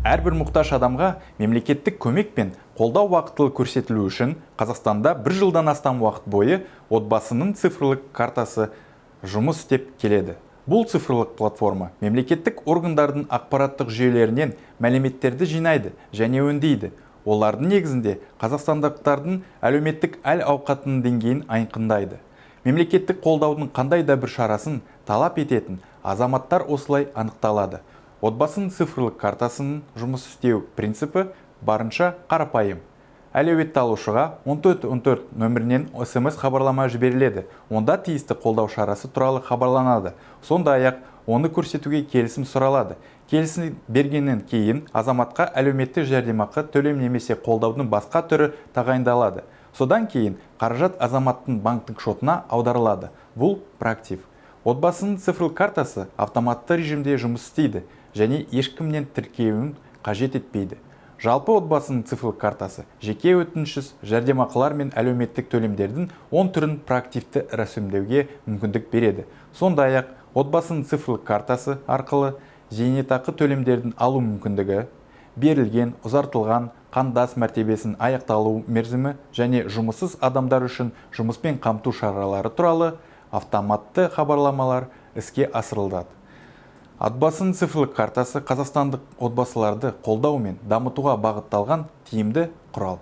Әрбір мұқтаж адамға мемлекеттік көмек пен қолдау уақытылы көрсетілу үшін Қазақстанда бір жылдан астам уақыт бойы отбасының цифрлық картасы жұмыс істеп келеді. Бұл цифрлық платформа мемлекеттік органдардың ақпараттық жүйелерінен мәліметтерді жинайды және өңдейді. Олардың негізінде қазақстандықтардың әлеуметтік әл-ауқатының деңгейін айқындайды. Мемлекеттік қолдаудың қандай да бір шарасын талап ететін азаматтар осылай анықталады. Отбасының цифрлық картасының жұмыс істеу принципі барынша қарапайым. Әлеуетті алушыға 1414 нөмірінен СМС хабарлама жіберіледі. Онда тиісті қолдау шарасы туралы хабарланады. Сондай-ақ оны көрсетуге келісім сұралады. Келісім бергеннен кейін азаматқа әлеуметтік жәрдемақы төлем немесе қолдаудың басқа түрі тағайындалады. Содан кейін қаражат азаматтың банктік шотына аударылады. Бұл проактив. Отбасының цифрлық картасы автоматты режимде жұмыс істейді және ешкімнен тіркеуін қажет етпейді. Жалпы, отбасының цифрлық картасы жеке өтінішсіз жәрдемақылар мен әлеуметтік төлемдердің 10 түрін проактивті рәсімдеуге мүмкіндік береді. Сондай-ақ отбасының цифрлық картасы арқылы зейнетақы төлемдерін алу мүмкіндігі, берілген, ұзартылған қандас мәртебесінің аяқталу мерзімі және жұмыссыз адамдар үшін жұмыспен қамту шаралары туралы автоматты хабарламалар іске асырылады. Отбасының цифрлық картасы — қазақстандық отбасыларды қолдау мен дамытуға бағытталған тиімді құрал.